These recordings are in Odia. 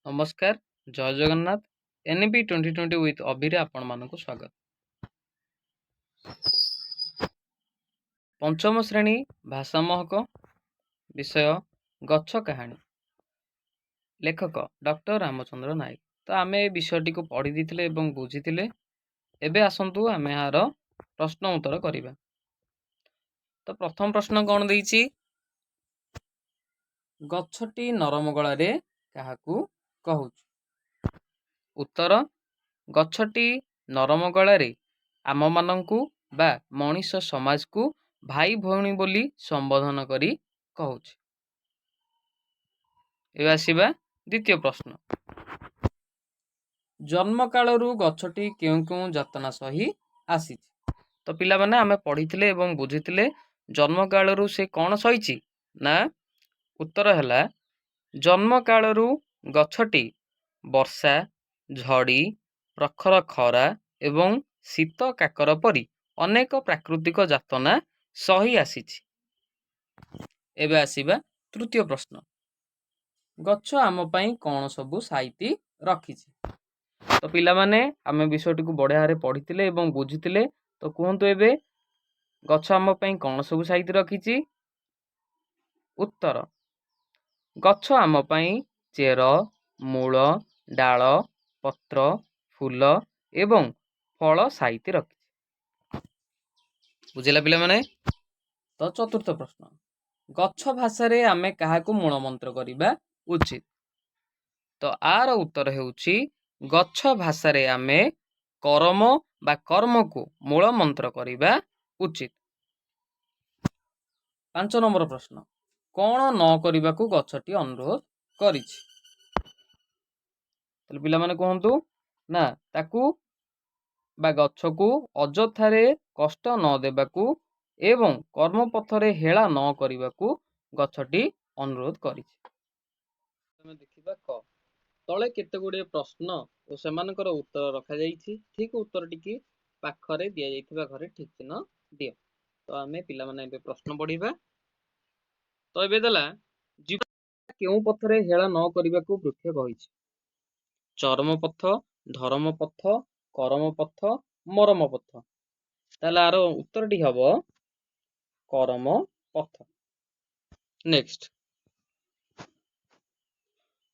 ନମସ୍କାର, ଜୟ ଜଗନ୍ନାଥ। NEP 2020 with ଅଭିରେ ଆପଣମାନଙ୍କୁ ସ୍ୱାଗତ। ପଞ୍ଚମ ଶ୍ରେଣୀ, ଭାଷା ମହକ, ବିଷୟ ଗଛ କାହାଣୀ, ଲେଖକ ଡକ୍ଟର ରାମଚନ୍ଦ୍ର ନାୟକ। ତ ଆମେ ଏ ବିଷୟଟିକୁ ପଢ଼ି ଦେଇଥିଲେ ଏବଂ ବୁଝିଥିଲେ। ଏବେ ଆସନ୍ତୁ ଆମେ ଏହାର ପ୍ରଶ୍ନ ଉତ୍ତର କରିବା। ତ ପ୍ରଥମ ପ୍ରଶ୍ନ କ'ଣ ଦେଇଛି? ଗଛଟି ନରମ ଗଳାରେ କାହାକୁ କହୁଛି? ଉତ୍ତର: ଗଛଟି ନରମ ଗଳାରେ ଆମମାନଙ୍କୁ ବା ମଣିଷ ସମାଜକୁ ଭାଇ ଭଉଣୀ ବୋଲି ସମ୍ବୋଧନ କରି କହୁଛି। ଏବେ ଆସିବା ଦ୍ୱିତୀୟ ପ୍ରଶ୍ନ। ଜନ୍ମକାଳରୁ ଗଛଟି କେଉଁ କେଉଁ ଯାତନା ସହି ଆସିଛି? ତ ପିଲାମାନେ, ଆମେ ପଢ଼ିଥିଲେ ଏବଂ ବୁଝିଥିଲେ, ଜନ୍ମକାଳରୁ ସେ କ'ଣ ସହିଛି ନା, ଉତ୍ତର ହେଲା, ଜନ୍ମକାଳରୁ ଗଛଟି ବର୍ଷା, ଝଡ଼ି, ପ୍ରଖର ଖରା ଏବଂ ଶୀତ କାକର ପରି ଅନେକ ପ୍ରାକୃତିକ ଯାତନା ସହି ଆସିଛି। ଏବେ ଆସିବା ତୃତୀୟ ପ୍ରଶ୍ନ। ଗଛ ଆମ ପାଇଁ କ'ଣ ସବୁ ସାଇତି ରଖିଛି? ତ ପିଲାମାନେ, ଆମେ ବିଷୟଟିକୁ ବଢ଼ିଆ ଭାବରେ ପଢ଼ିଥିଲେ ଏବଂ ବୁଝିଥିଲେ। ତ କୁହନ୍ତୁ ଏବେ, ଗଛ ଆମ ପାଇଁ କ'ଣ ସବୁ ସାଇତି ରଖିଛି? ଉତ୍ତର: ଗଛ ଆମ ପାଇଁ ଚେର, ମୂଳ, ଡାଳ, ପତ୍ର, ଫୁଲ ଏବଂ ଫଳ ସାଇତି ରଖିଛି। ବୁଝିଲା ପିଲାମାନେ? ତ ଚତୁର୍ଥ ପ୍ରଶ୍ନ, ଗଛ ଭାଷାରେ ଆମେ କାହାକୁ ମୂଳ ମନ୍ତ୍ର କରିବା ଉଚିତ? ତ ଆର ଉତ୍ତର ହେଉଛି, ଗଛ ଭାଷାରେ ଆମେ କରମ ବା କର୍ମକୁ ମୂଳ ମନ୍ତ୍ର କରିବା ଉଚିତ। 5 ନମ୍ବର ପ୍ରଶ୍ନ, କ'ଣ ନ କରିବାକୁ ଗଛଟି ଅନୁରୋଧ କରିଛି? ତାହେଲେ ପିଲାମାନେ କୁହନ୍ତୁ ନା, ତାକୁ ବା ଗଛକୁ ଅଯଥାରେ କଷ୍ଟ ନ ଦେବାକୁ ଏବଂ କର୍ମପଥରେ ହେଳା ନ କରିବାକୁ ଗଛଟି ଅନୁରୋଧ କରିଛି। ଆମେ ଦେଖିବା କ। ତଳେ କେତେ ଗୁଡ଼ିଏ ପ୍ରଶ୍ନ ଓ ସେମାନଙ୍କର ଉତ୍ତର ରଖାଯାଇଛି। ଠିକ ଉତ୍ତରଟିକି ପାଖରେ ଦିଆଯାଇଥିବା ଘରେ ଠିକ ଚିହ୍ନ ଦିଅ। ତ ଆମେ ପିଲାମାନେ ଏବେ ପ୍ରଶ୍ନ ପଢିବା। ତ ଏବେ ଦେଲା, କେଉଁ ପଥରେ ହେଳା ନ କରିବାକୁ ବୃକ୍ଷ କହିଛି? ଚରମ ପଥ, ଧରମ ପଥ, କରମ ପଥ, ମରମ ପଥ। ତାହେଲେ ଆର ଉତ୍ତରଟି ହବ କରମ ପଥ। ନେକ୍ସଟ,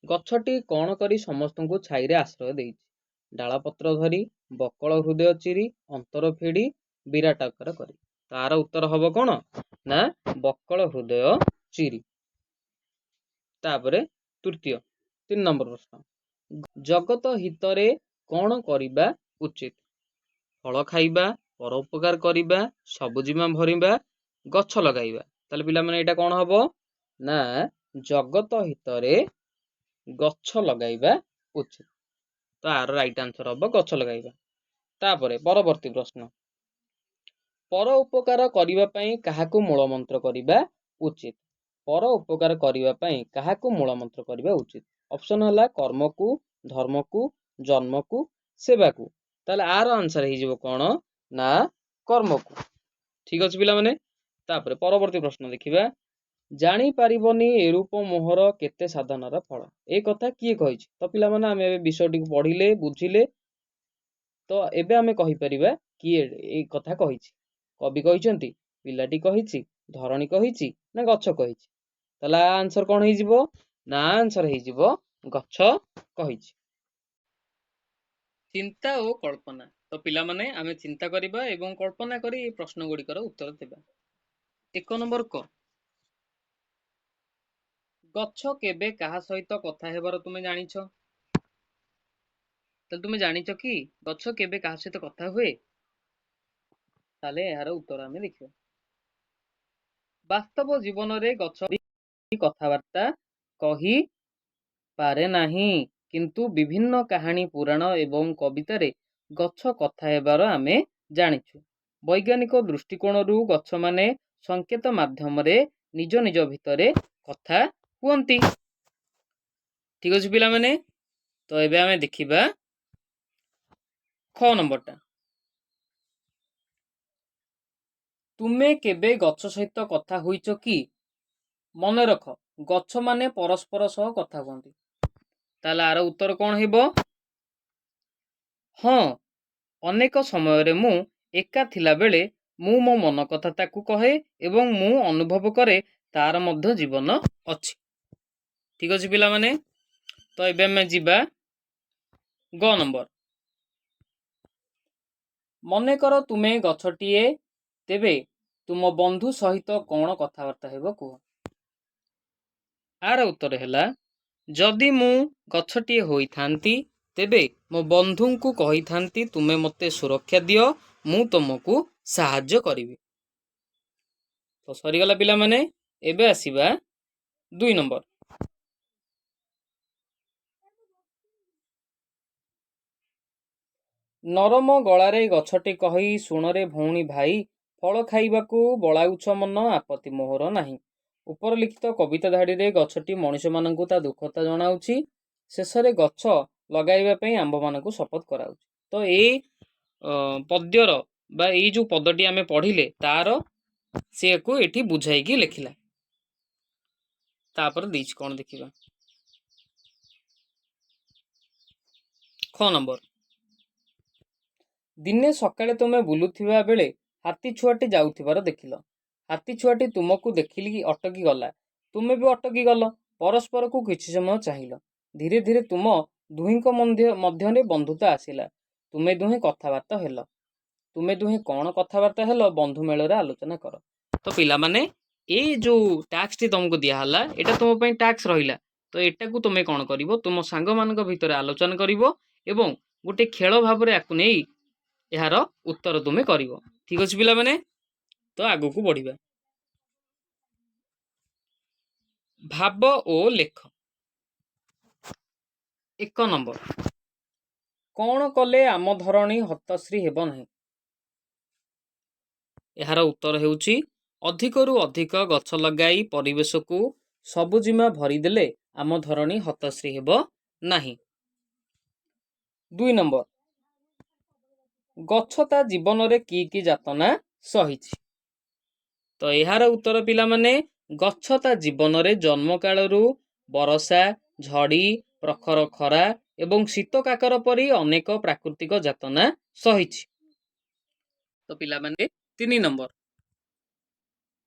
ଗଛଟି କଣ କରି ସମସ୍ତଙ୍କୁ ଛାଇରେ ଆଶ୍ରୟ ଦେଇଛି? ଡାଳ ପତ୍ର ଧରି, ବକଳ ହୃଦୟ ଚିରି, ଅନ୍ତର ଫେଡ଼ି, ବିରାଟ ଆକାର କରି। ତାର ଉତ୍ତର ହବ କଣ ନା, ବକଳ ହୃଦୟ ଚିରି। ତାପରେ ତୃତୀୟ, 3 ନମ୍ବର ପ୍ରଶ୍ନ, ଜଗତ ହିତରେ କଣ କରିବା ଉଚିତ? ଫଳ ଖାଇବା, ପରୋପକାର କରିବା, ସବୁଜିମା ଭରିବା, ଗଛ ଲଗାଇବା। ତାହେଲେ ପିଲାମାନେ, ଏଇଟା କଣ ହବ ନା, ଜଗତ ହିତରେ ଗଛ ଲଗାଇବା ଉଚିତ। ତ ଆର ରାଇଟ ଆନ୍ସର ହବ ଗଛ ଲଗାଇବା। ତାପରେ ପରବର୍ତ୍ତୀ ପ୍ରଶ୍ନ, ପର ଉପକାର କରିବା ପାଇଁ କାହାକୁ ମୂଳ ମନ୍ତ୍ର କରିବା ଉଚିତ? ପର ଉପକାର କରିବା ପାଇଁ କାହାକୁ ମୂଳ ମନ୍ତ୍ର କରିବା ଉଚିତ? ଅପସନ ହେଲା କର୍ମକୁ, ଧର୍ମକୁ, ଜନ୍ମକୁ, ସେବାକୁ। ତାହେଲେ ଆର ଆନ୍ସର ହେଇଯିବ କଣ ନା, କର୍ମକୁ। ଠିକ ଅଛି ପିଲାମାନେ? ତାପରେ ପରବର୍ତ୍ତୀ ପ୍ରଶ୍ନ ଦେଖିବା। ଜାଣିପାରିବନି ଏରୂପ ମୋହର କେତେ ସାଧନାର ଫଳ, ଏ କଥା କିଏ କହିଛି? ତ ପିଲାମାନେ, ଆମେ ଏବେ ବିଷୟଟିକୁ ପଢିଲେ, ବୁଝିଲେ। ତ ଏବେ ଆମେ କହିପାରିବା କିଏ ଏଇ କଥା କହିଛି। କବି କହିଛନ୍ତି, ପିଲାଟି କହିଛି, ଧରଣୀ କହିଛି ନା ଗଛ କହିଛି? ତାହେଲେ ଆନ୍ସର କଣ ହେଇଯିବ ନା, ଆନ୍ସର ହେଇଯିବ ଗଛ କହିଛି। ଚିନ୍ତା ଓ କଳ୍ପନା। ତ ପିଲାମାନେ, ଆମେ ଚିନ୍ତା କରିବା ଏବଂ କଳ୍ପନା କରି ଏଇ ପ୍ରଶ୍ନ ଗୁଡ଼ିକର ଉତ୍ତର ଦେବା। 1 ନମ୍ବର କ, ଗଛ କେବେ କାହା ସହିତ କଥା ହେବାର ତୁମେ ଜାଣିଛ? ତାହେଲେ ତୁମେ ଜାଣିଛ କି ଗଛ କେବେ କାହା ସହିତ କଥା ହୁଏ? ତାହେଲେ ଏହାର ଉତ୍ତର ଆମେ ଦେଖିବା। ବାସ୍ତବ ଜୀବନରେ ଗଛ କଥାବାର୍ତ୍ତା କହି ପାରେ ନାହିଁ, କିନ୍ତୁ ବିଭିନ୍ନ କାହାଣୀ, ପୁରାଣ ଏବଂ କବିତାରେ ଗଛ କଥା ହେବାର ଆମେ ଜାଣିଛୁ। ବୈଜ୍ଞାନିକ ଦୃଷ୍ଟିକୋଣରୁ ଗଛମାନେ ସଂକେତ ମାଧ୍ୟମରେ ନିଜ ନିଜ ଭିତରେ କଥା ହୁଅନ୍ତି। ଠିକ ଅଛି ପିଲାମାନେ? ତ ଏବେ ଆମେ ଦେଖିବା ଖ ନମ୍ବରଟା। ତୁମେ କେବେ ଗଛ ସହିତ କଥା ହୋଇଛ କି? ମନେ ରଖ, ଗଛମାନେ ପରସ୍ପର ସହ କଥା ହୁଅନ୍ତି। ତାହେଲେ ଆର ଉତ୍ତର କ'ଣ ହେବ? ହଁ, ଅନେକ ସମୟରେ ମୁଁ ଏକା ଥିଲାବେଳେ ମୁଁ ମୋ ମନ କଥା ତାକୁ କହେ ଏବଂ ମୁଁ ଅନୁଭବ କରେ ତାର ମଧ୍ୟ ଜୀବନ ଅଛି। ଠିକ ଅଛି ପିଲାମାନେ, ତ ଏବେ ଆମେ ଯିବା ଗ ନମ୍ବର। ମନେକର ତୁମେ ଗଛଟିଏ, ତେବେ ତୁମ ବନ୍ଧୁ ସହିତ କ'ଣ କଥାବାର୍ତ୍ତା ହେବ କୁହ। ଆର ଉତ୍ତର ହେଲା, ଯଦି ମୁଁ ଗଛଟିଏ ହୋଇଥାନ୍ତି ତେବେ ମୋ ବନ୍ଧୁଙ୍କୁ କହିଥାନ୍ତି, ତୁମେ ମୋତେ ସୁରକ୍ଷା ଦିଅ, ମୁଁ ତୁମକୁ ସାହାଯ୍ୟ କରିବି। ତ ସରିଗଲା ପିଲାମାନେ, ଏବେ ଆସିବା 2 ନମ୍ବର। ନରମ ଗଳାରେ ଗଛଟି କହଇ, ଶୁଣରେ ଭଉଣୀ ଭାଇ, ଫଳ ଖାଇବାକୁ ବଳାଉଛ ମନ, ଆପତ୍ତି ମୋହର ନାହିଁ। ଉପର ଲିଖିତ କବିତା ଧାଡ଼ିରେ ଗଛଟି ମଣିଷମାନଙ୍କୁ ତା ଦୁଃଖତା ଜଣାଉଛି। ଶେଷରେ ଗଛ ଲଗାଇବା ପାଇଁ ଆମ୍ଭମାନଙ୍କୁ ଶପଥ କରାଉଛି। ତ ଏଇ ପଦ୍ୟର ବା ଏଇ ଯୋଉ ପଦଟି ଆମେ ପଢ଼ିଲେ, ତାର ସେକୁ ଏଠି ବୁଝାଇକି ଲେଖିଲା। ତାପରେ ଦେଇଛି କ'ଣ ଦେଖିବା। ଖ ନମ୍ବର। ଦିନେ ସକାଳେ ତୁମେ ବୁଲୁଥିବା ବେଳେ ହାତୀ ଛୁଆଟି ଯାଉଥିବାର ଦେଖିଲ। ହାତୀ ଛୁଆଟି ତୁମକୁ ଦେଖିଲି ଅଟକି ଗଲା। ତୁମେ ବି ଅଟକି ଗଲ। ପରସ୍ପରକୁ କିଛି ସମୟ ଚାହିଁଲ। ଧୀରେ ଧୀରେ ତୁମ ଦୁହିଁଙ୍କ ମଧ୍ୟରେ ବନ୍ଧୁତା ଆସିଲା। ତୁମେ ଦୁହେଁ କଥାବାର୍ତ୍ତା ହେଲ। ତୁମେ ଦୁହେଁ କ'ଣ କଥାବାର୍ତ୍ତା ହେଲ, ବନ୍ଧୁ ମେଳରେ ଆଲୋଚନା କର। ତ ପିଲାମାନେ, ଏଇ ଯୋଉ ଟାସ୍କଟି ତମକୁ ଦିଆହେଲା, ଏଇଟା ତୁମ ପାଇଁ ଟାସ୍କ ରହିଲା। ତ ଏଟାକୁ ତୁମେ କ'ଣ କରିବ? ତୁମ ସାଙ୍ଗମାନଙ୍କ ଭିତରେ ଆଲୋଚନା କରିବ ଏବଂ ଗୋଟେ ଖେଳ ଭାବରେ ୟାକୁ ନେଇ ଏହାର ଉତ୍ତର ତୁମେ କରିବ। ଠିକ ଅଛି ପିଲାମାନେ, ତ ଆଗକୁ ବଢିବା। ଭାବ ଓ ଲେଖ। 1 ନମ୍ବର, କ'ଣ କଲେ ଆମ ଧରଣୀ ହତଶ୍ରୀ ହେବ ନାହିଁ? ଏହାର ଉତ୍ତର ହେଉଛି, ଅଧିକରୁ ଅଧିକ ଗଛ ଲଗାଇ ପରିବେଶକୁ ସବୁଜିମା ଭରିଦେଲେ ଆମ ଧରଣୀ ହତଶ୍ରୀ ହେବ ନାହିଁ। 2 ନମ୍ବର, ଗଛ ତା ଜୀବନରେ କି କି ଯାତନା ସହିଛି? ତ ଏହାର ଉତ୍ତର ପିଲାମାନେ, ଗଛ ତା ଜୀବନରେ ଜନ୍ମକାଳରୁ ବରଷା, ଝଡ଼ି, ପ୍ରଖର ଖରା ଏବଂ ଶୀତ କାକର ପରି ଅନେକ ପ୍ରାକୃତିକ ଯାତନା ସହିଛି। ତ ପିଲାମାନେ, 3 ନମ୍ବର,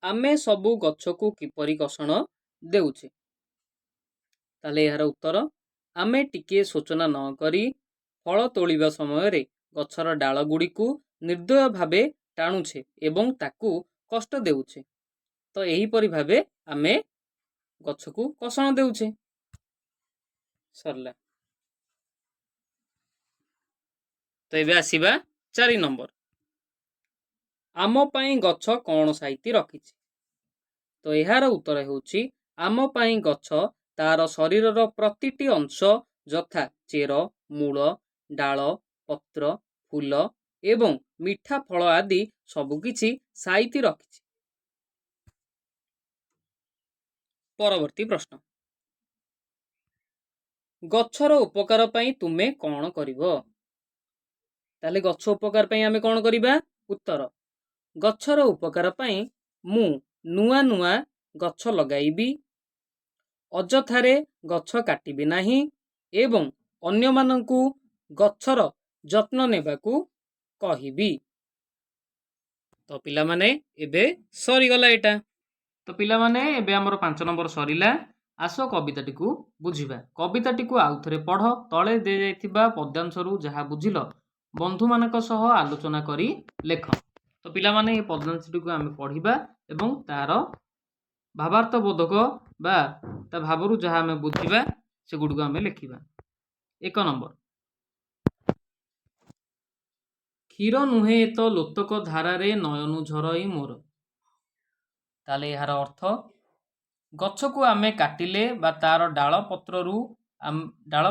ଆମେ ସବୁ ଗଛକୁ କିପରି କଷଣ ଦେଉଛେ? ତାହେଲେ ଏହାର ଉତ୍ତର, ଆମେ ଟିକିଏ ସୂଚନା ନ କରି ଫଳ ତୋଳିବା ସମୟରେ ଗଛର ଡାଳ ଗୁଡ଼ିକୁ ନିର୍ଦ୍ଦୟ ଭାବେ ଟାଣୁଛେ ଏବଂ ତାକୁ କଷ୍ଟ ଦେଉଛେ। ତ ଏହିପରି ଭାବେ ଆମେ ଗଛକୁ କଷଣ ଦେଉଛେ। ସରିଲା। ତ ଏବେ ଆସିବା 4 ନମ୍ବର। ଆମ ପାଇଁ ଗଛ କ'ଣ ସାଇତି ରଖିଛି? ତ ଏହାର ଉତ୍ତର ହେଉଛି, ଆମ ପାଇଁ ଗଛ ତାର ଶରୀରର ପ୍ରତିଟି ଅଂଶ ଯଥା ଚେର, ମୂଳ, ଡାଳ, ପତ୍ର, ଫୁଲ ଏବଂ ମିଠା ଫଳ ଆଦି ସବୁକିଛି ସାଇତି ରଖିଛି। ପରବର୍ତ୍ତୀ ପ୍ରଶ୍ନ, ଗଛର ଉପକାର ପାଇଁ ତୁମେ କ'ଣ କରିବ? ତାହେଲେ ଗଛ ଉପକାର ପାଇଁ ଆମେ କ'ଣ କରିବା? ଉତ୍ତର, ଗଛର ଉପକାର ପାଇଁ ମୁଁ ନୂଆ ନୂଆ ଗଛ ଲଗାଇବି, ଅଯଥାରେ ଗଛ କାଟିବି ନାହିଁ ଏବଂ ଅନ୍ୟମାନଙ୍କୁ ଗଛର ଯତ୍ନ ନେବାକୁ କହିବି। ତ ପିଲାମାନେ, ଏବେ ସରିଗଲା ଏଇଟା। ତ ପିଲାମାନେ, ଏବେ ଆମର 5 ନମ୍ବର ସରିଲା। ଆସ କବିତାଟିକୁ ବୁଝିବା। କବିତାଟିକୁ ଆଉଥରେ ପଢ଼। ତଳେ ଦିଆଯାଇଥିବା ପଦ୍ୟାଂଶରୁ ଯାହା ବୁଝିଲ, ବନ୍ଧୁମାନଙ୍କ ସହ ଆଲୋଚନା କରି ଲେଖ। ତ ପିଲାମାନେ, ଏ ପଦ୍ୟାଂଶଟିକୁ ଆମେ ପଢ଼ିବା ଏବଂ ତାର ଭାବାର୍ଥ ବୋଧକ ବା ତା ଭାବରୁ ଯାହା ଆମେ ବୁଝିବା, ସେଗୁଡ଼ିକୁ ଆମେ ଲେଖିବା। 1 ନମ୍ବର, କ୍ଷୀର ନୁହେଁ ଏ ତ ଲୋତକ ଧାରାରେ ନୟନୁ ଝରଇ ମୋର। ତାହେଲେ ଏହାର ଅର୍ଥ, ଗଛକୁ ଆମେ କାଟିଲେ ବା ତାର ଡାଳ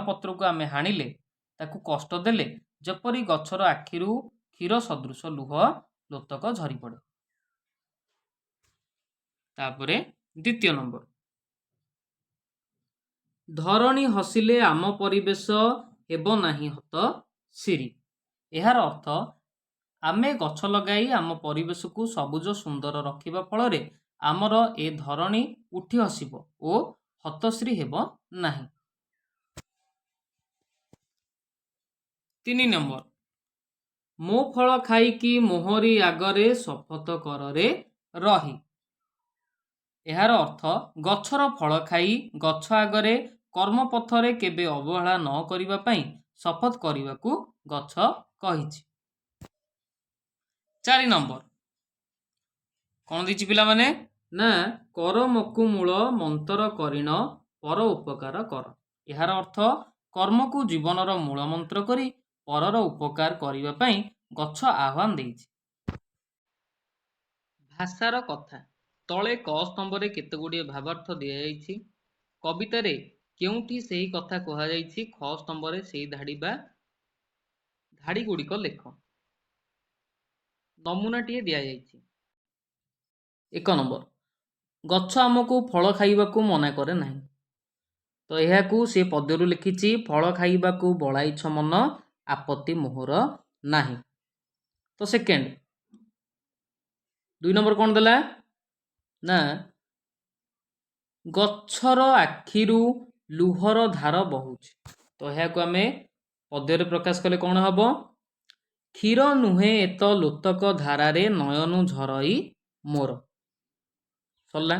ପତ୍ରକୁ ଆମେ ହାଣିଲେ, ତାକୁ କଷ୍ଟ ଦେଲେ, ଯେପରି ଗଛର ଆଖିରୁ କ୍ଷୀର ସଦୃଶ ଲୁହ ଲୋତକ ଝରିପଡ଼େ। ତାପରେ ଦ୍ୱିତୀୟ ନମ୍ବର, ଧରଣୀ ହସିଲେ ଆମ ପରିବେଶ ହେବ ନାହିଁ ହତ ସିରି। ଏହାର ଅର୍ଥ, ଆମେ ଗଛ ଲଗାଇ ଆମ ପରିବେଶକୁ ସବୁଜ ସୁନ୍ଦର ରଖିବା ଫଳରେ ଆମର ଏ ଧରଣୀ ଉଠି ହସିବ ଓ ହତଶ୍ରୀ ହେବ ନାହିଁ। 3 ନମ୍ବର, ମୋ ଫଳ ଖାଇକି ମୋହରି ଆଗରେ ଶପଥ କରରେ ରହି। ଏହାର ଅର୍ଥ ଗଛର ଫଳ ଖାଇ ଗଛ ଆଗରେ କର୍ମପଥରେ କେବେ ଅବହେଳା ନ କରିବା ପାଇଁ ଶପଥ କରିବାକୁ ଗଛ କହିଛି। 4 ନମ୍ବର କ'ଣ ଦେଇଛି ପିଲାମାନେ ନା, କରମକୁ ମୂଳ ମନ୍ତର କରିଣ ପର ଉପକାର କର। ଏହାର ଅର୍ଥ କର୍ମକୁ ଜୀବନର ମୂଳ ମନ୍ତ୍ର କରି ପରର ଉପକାର କରିବା ପାଇଁ ଗଛ ଆହ୍ୱାନ ଦେଇଛି। ଭାଷାର କଥା। ତଳେ କ ସ୍ତମ୍ଭରେ କେତେଗୁଡ଼ିଏ ଭାବାର୍ଥ ଦିଆଯାଇଛି। କବିତାରେ କେଉଁଠି ସେହି କଥା କୁହାଯାଇଛି, ଖ ସ୍ତମ୍ଭରେ ସେହି ଧାଡ଼ି ବା ଧାଡ଼ିଗୁଡ଼ିକ ଲେଖ। ନମୁନାଟିଏ ଦିଆଯାଇଛି। 1 ନମ୍ବର, ଗଛ ଆମକୁ ଫଳ ଖାଇବାକୁ ମନା କରେ ନାହିଁ। ତ ଏହାକୁ ସେ ପଦ୍ୟରୁ ଲେଖିଛି, ଫଳ ଖାଇବାକୁ ବଳାଇଛ ମନ, ଆପତ୍ତି ମୋହର ନାହିଁ। ତ ସେକେଣ୍ଡ, 2 ନମ୍ବର କ'ଣ ଦେଲା ନା, ଗଛର ଆଖିରୁ ଲୁହର ଧାର ବହୁଛି। ତ ଏହାକୁ ଆମେ ପଦ୍ୟରେ ପ୍ରକାଶ କଲେ କ'ଣ ହେବ? କ୍ଷୀର ନୁହେଁ ଏତ ଲୋତକ ଧାରାରେ ନୟନୁ ଝରଇ ମୋର। ସରିଲା।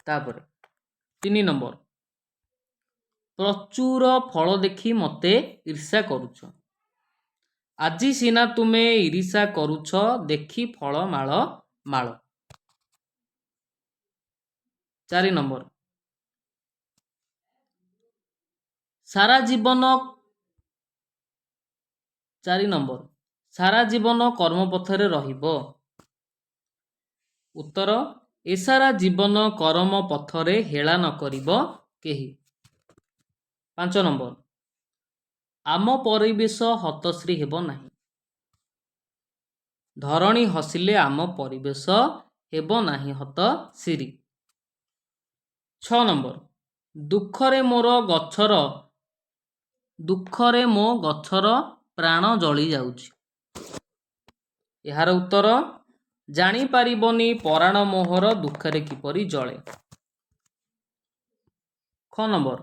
ତାପରେ 3 ନମ୍ବର, ପ୍ରଚୁର ଫଳ ଦେଖି ମୋତେ ଈର୍ଷା କରୁଛ। ଆଜି ସିନା ତୁମେ ଈର୍ଷା କରୁଛ, ଦେଖି ଫଳ ମାଳ ମାଳ। 4 ନମ୍ବର, ସାରା ଜୀବନ, 4 ନମ୍ବର, ସାରା ଜୀବନ କର୍ମପଥରେ ରହିବ। ଉତ୍ତର, ଏ ସାରା ଜୀବନ କରମ ପଥରେ ହେଳା ନ କରିବ କେହି। 5 ନମ୍ବର, ଆମ ପରିବେଶ ହତଶ୍ରୀ ହେବ ନାହିଁ। ଧରଣୀ ହସିଲେ ଆମ ପରିବେଶ ହେବ ନାହିଁ ହତଶିରୀ। 6 ନମ୍ବର, ଦୁଃଖରେ ମୋର ଗଛର, ଦୁଃଖରେ ମୋ ଗଛର ପ୍ରାଣ ଜଳି ଯାଉଛି। ଏହାର ଉତ୍ତର, ଜାଣିପାରିବନି ପରାଣ ମୋହର ଦୁଃଖରେ କିପରି ଜଳେ। ଖ ନମ୍ବର,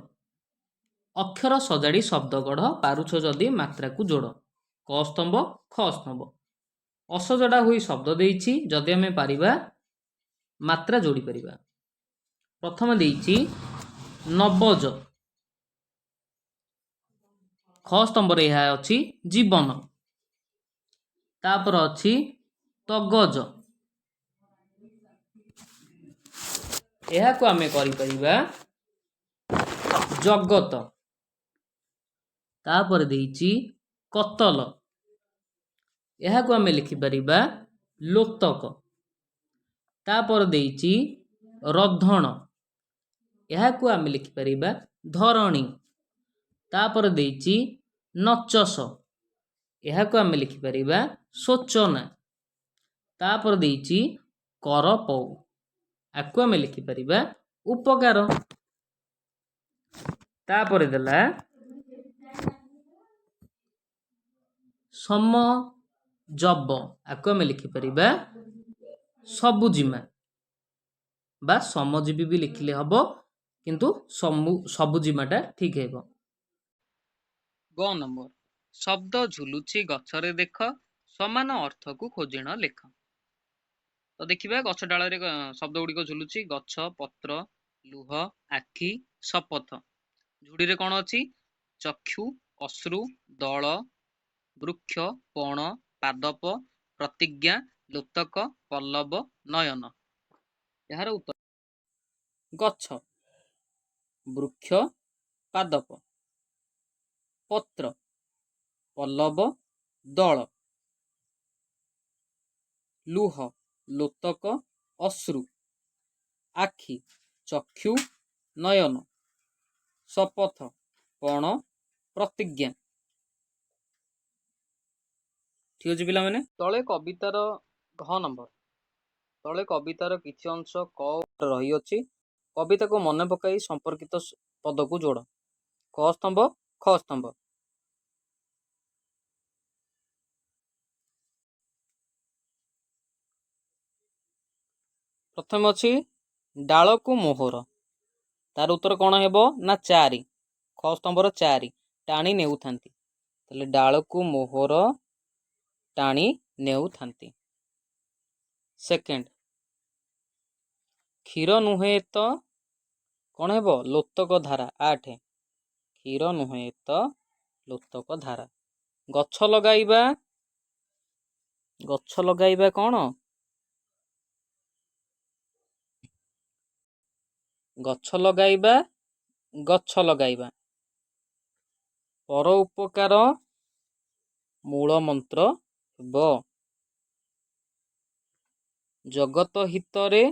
ଅକ୍ଷର ସଜାଡ଼ି ଶବ୍ଦ ଗଢ଼, ପାରୁଛ ଯଦି ମାତ୍ରାକୁ ଯୋଡ଼। କ ସ୍ତମ୍ଭ, ଖ ସ୍ତମ୍ଭ ଅସଜଡ଼ା ହୋଇ ଶବ୍ଦ ଦେଇଛି, ଯଦି ଆମେ ପାରିବା ମାତ୍ରା ଯୋଡ଼ି ପାରିବା। ପ୍ରଥମେ ଦେଇଛି ନବଜ, ଖ ସ୍ତମ୍ଭରେ ଏହା ଅଛି ଜୀବନ। ତାପରେ ଅଛି ତଗଜ, ଏହାକୁ ଆମେ କରିପାରିବା ଜଗତ। ତାପରେ ଦେଇଛି କତଲ, ଏହାକୁ ଆମେ ଲେଖିପାରିବା ଲୋତକ। ତାପରେ ଦେଇଛି ରଧଣ, ଏହାକୁ ଆମେ ଲେଖିପାରିବା ଧରଣୀ। ତାପରେ ଦେଇଛି ନଚସ, ଏହାକୁ ଆମେ ଲେଖିପାରିବା ଶୋଚନା। ତାପରେ ଦେଇଛି କରପଉ, ଆକୁ ଆମେ ଲେଖିପାରିବା ଉପକାର। ତାପରେ ଦେଲା ସମଜବ, ଆକୁ ଆମେ ଲେଖିପାରିବା ସବୁଜିମା ବା ସମଜୀବୀ ବି ଲେଖିଲେ ହବ, କିନ୍ତୁ ସବୁଜିମାଟା ଠିକ ହେବ। ଗ ନମ୍ବର, ଶବ୍ଦ ଝୁଲୁଛି ଗଛରେ ଦେଖ, ସମାନ ଅର୍ଥକୁ ଖୋଜିଣ ଲେଖ। ତ ଦେଖିବା ଗଛ ଡାଳରେ ଶବ୍ଦ ଗୁଡ଼ିକ ଝୁଲୁଛି, ଗଛ, ପତ୍ର, ଲୁହ, ଆଖି, ଶପଥ। ଝୁଡ଼ିରେ କ'ଣ ଅଛି? ଚକ୍ଷୁ, ଅଶ୍ରୁ, ଦଳ, ବୃକ୍ଷ, ପଣ, ପାଦପ, ପ୍ରତିଜ୍ଞା, ଲୋତକ, ପଲ୍ଲବ, ନୟନ। ଏହାର ଉତ୍ତର ଗଛ, ବୃକ୍ଷ, ପାଦପ, ପତ୍ର, ପଲ୍ଲବ, ଦଳ, ଲୁହ, ଲୋତକ, ଅଶ୍ରୁ, ଆଖି, ଚକ୍ଷୁ, ନୟନ, ଶପଥ, ପଣ, ପ୍ରତିଜ୍ଞା। ଠିକ ଅଛି ପିଲାମାନେ। ତଳେ କବିତାର ଘ ନମ୍ବର, ତଳେ କବିତାର କିଛି ଅଂଶ କ ରହିଅଛି, କବିତାକୁ ମନେ ପକାଇ ସମ୍ପର୍କିତ ପଦକୁ ଯୋଡ଼। କ ସ୍ତମ୍ଭ, ଖ ସ୍ତମ୍ଭ। ପ୍ରଥମେ ଅଛି ଡାଳକୁ ମୋହର, ତାର ଉତ୍ତର କ'ଣ ହେବ ନା 4, ଖ ସ୍ତମ୍ଭର 4, ଟାଣି ନେଉଥାନ୍ତି। ତାହେଲେ ଡାଳକୁ ମୋହର ଟାଣି ନେଉଥାନ୍ତି। ସେକେଣ୍ଡ, କ୍ଷୀର ନୁହେଁ ତ କ'ଣ ହେବ? ଲୋତକ ଧାରା। 8, କ୍ଷୀର ନୁହେଁ ତ ଲୋତକ ଧାରା। ଗଛ ଲଗାଇବା, ଗଛ ଲଗାଇବା କ'ଣ? ଗଛ ଲଗାଇବା, ଗଛ ଲଗାଇବା। ପର ଉପକାର ମୂଳ ମନ୍ତ୍ର ହେବ। ଜଗତ ହିତରେ,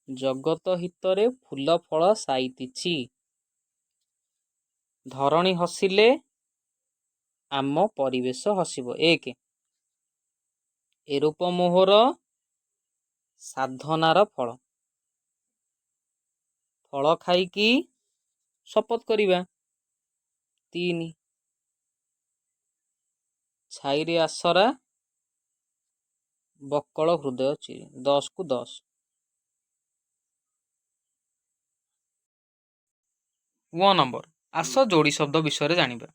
ଜଗତ ହିତରେ ଫୁଲ ଫଳ ସାଇତିଛି। ଧରଣୀ ହସିଲେ ଆମ ପରିବେଶ ହସିବ। 1, ଏରୂପ ମୋହର ସାଧନାର ଫଳ। ଫଳ ଖାଇକି ଶପଥ କରିବା। 3, ଛାଇରେ ଆସରା ବକଳ ହୃଦୟ ଚିରି। 10କୁ 10। ୱ ନମ୍ବର, ଆସ ଯୋଡ଼ି ଶବ୍ଦ ବିଷୟରେ ଜାଣିବା।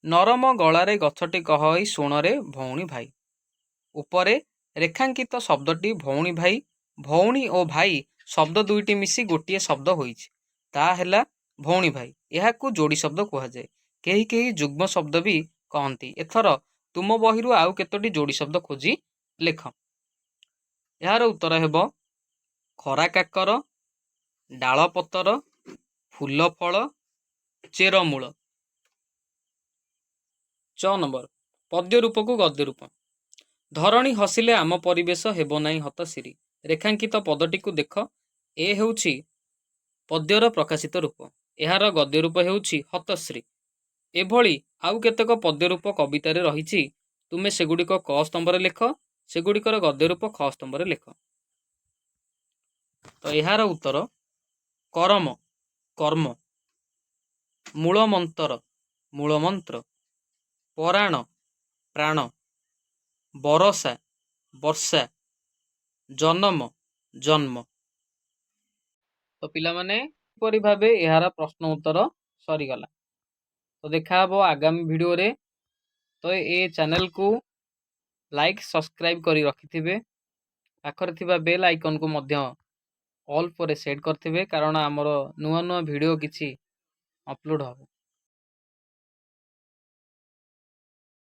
ନରମ ଗଳାରେ ଗଛଟି କହଇ ଶୁଣରେ ଭଉଣୀ ଭାଇ। ଉପରେ ରେଖାଙ୍କିତ ଶବ୍ଦଟି ଭଉଣୀ ଭାଇ, ଭଉଣୀ ଓ ଭାଇ ଶବ୍ଦ ଦୁଇଟି ମିଶି ଗୋଟିଏ ଶବ୍ଦ ହୋଇଛି, ତାହା ହେଲା ଭଉଣୀ ଭାଇ। ଏହାକୁ ଯୋଡ଼ି ଶବ୍ଦ କୁହାଯାଏ। କେହି କେହି ଯୁଗ୍ମ ଶବ୍ଦ ବି କହନ୍ତି। ଏଥର ତୁମ ବହିରୁ ଆଉ କେତୋଟି ଯୋଡ଼ି ଶବ୍ଦ ଖୋଜି ଲେଖ। ଏହାର ଉତ୍ତର ହେବ ଖରା କାକର, ଡାଳ ପତର, ଫୁଲ ଫଳ, ଚେରମୂଳ। ଚ ନମ୍ବର, ପଦ୍ୟ ରୂପକୁ ଗଦ୍ୟ ରୂପ। ଧରଣୀ ହସିଲେ ଆମ ପରିବେଶ ହେବ ନାହିଁ ହତଶିରୀ। ରେଖାଙ୍କିତ ପଦଟିକୁ ଦେଖ। ଏ ହେଉଛି ପଦ୍ୟର ପ୍ରକାଶିତ ରୂପ। ଏହାର ଗଦ୍ୟ ରୂପ ହେଉଛି ହତଶ୍ରୀ। ଏଭଳି ଆଉ କେତେକ ପଦ୍ୟ ରୂପ କବିତାରେ ରହିଛି। ତୁମେ ସେଗୁଡ଼ିକ କ ସ୍ତମ୍ଭରେ ଲେଖ, ସେଗୁଡ଼ିକର ଗଦ୍ୟ ରୂପ ଖ ସ୍ତମ୍ଭରେ ଲେଖ। ତ ଏହାର ଉତ୍ତର କରମ, କର୍ମ, ମୂଳମନ୍ତର, ମୂଳମନ୍ତ୍ର, ପରାଣ, ପ୍ରାଣ, ବରଷା, ବର୍ଷା, ଜନମ, ଜନ୍ମ। ତ ପିଲାମାନେ, ଏପରି ଭାବେ ଏହାର ପ୍ରଶ୍ନ ଉତ୍ତର ସରିଗଲା। ତ ଦେଖାହବ ଆଗାମୀ ଭିଡ଼ିଓରେ। ତ ଏ ଚ୍ୟାନେଲକୁ ଲାଇକ୍, ସବସ୍କ୍ରାଇବ୍ କରି ରଖିଥିବେ। ପାଖରେ ଥିବା ବେଲ୍ ଆଇକନ୍କୁ ମଧ୍ୟ ଅଲ୍ ପରେ ସେଟ୍ କରିଥିବେ, କାରଣ ଆମର ନୂଆ ନୂଆ ଭିଡ଼ିଓ କିଛି ଅପଲୋଡ଼ ହେବ।